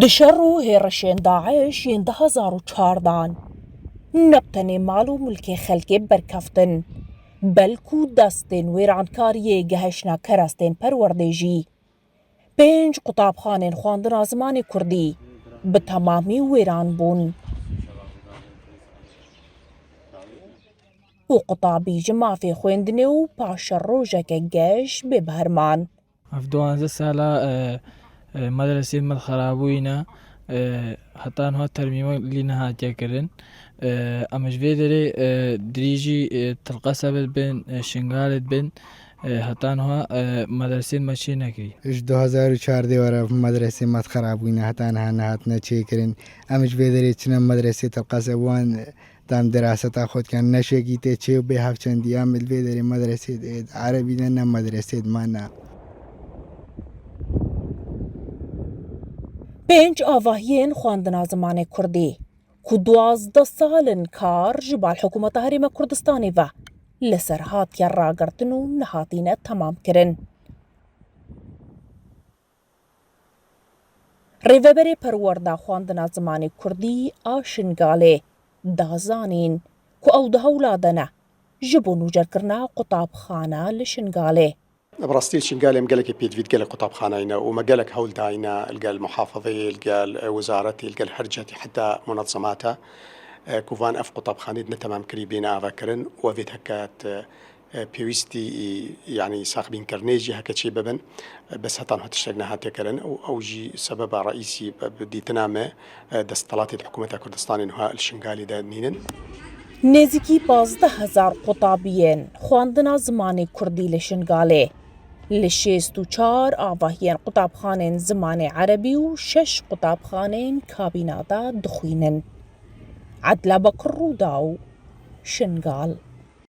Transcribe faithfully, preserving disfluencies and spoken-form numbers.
Di şer û hêrişên DAIŞ yên du hezar û çardan ne bi tenê mal û milkê xelkê berkeftin, belkû destên wêrankariyê gehiştine kerestên perwerdê jî. Pênc qutabxanên xwendina zimanê kurdî bi temamî wêran bûn û qutabî ji mafê xwendinê û paşerojeke geş bê bi herman. Ev duwanzeh sala, e, e, medresê me xerabûyî ne, e, heta niha termîme lî nehatiye kirin. E, em ji vê derê, e, dirîjî, e, Tilqesebê dibin, e, Şingalê dibin, e, heta niha, e, medresên me çê nekirî. Ji du hezar û çardeh were medresê me xerabûyî ne, heta niha nehatine çêkirin. Em ji vê derê çine medresê Tilqeseb wan, Tam diraseta xwe dikin, ne şekî tê çê û bê hevçendî, em li vê derê medresê di erebî de ne medresê di me ne. Pênc avahiyên xwendina zimanê kurdî ku duwazdeh sal in kar ji bal hikûmeta Herêma Kurdistanê ve li ser hatiye ragirtin û nehatîne temamkirin. Rêveberê Perwerda Xwendina Zimanê Kurdî a Şingalê da zanîn ku ew di hewla de ne ji bo nûjerkirina qutabxana li Şingalê. Bi rastî li Şingalê em gelekî pêdivî di gelek qutabxanayî ne û me gelek hewl dayîne li gel muhafazeyê, li gel, e, wizaretê, li gel her cihetî heta munezemata, e, ku van ev qutabxanê di ne temamkirî bêne avakirin û ev ê heke di e, pêwîstî, e, yanî saxbînkirinê jî heke çê bibin, e, bes heta niha tiştek nehatiye kirin û ew jî sebeba reîsî bi, bi dîtina me, e, desthilatê di hikûmeta Kurdistanê niha li Şingalê de nînin. Nêzîkî pazdeh hezar qutabiyên xwendina zimanê kurdî li Şingalê, li şêst û çar avahiyên qutabxanên zimanê erebî û şeş qutabxanên kabîna de dixwînin. Edla Bekir, Rûdaw, Şingal.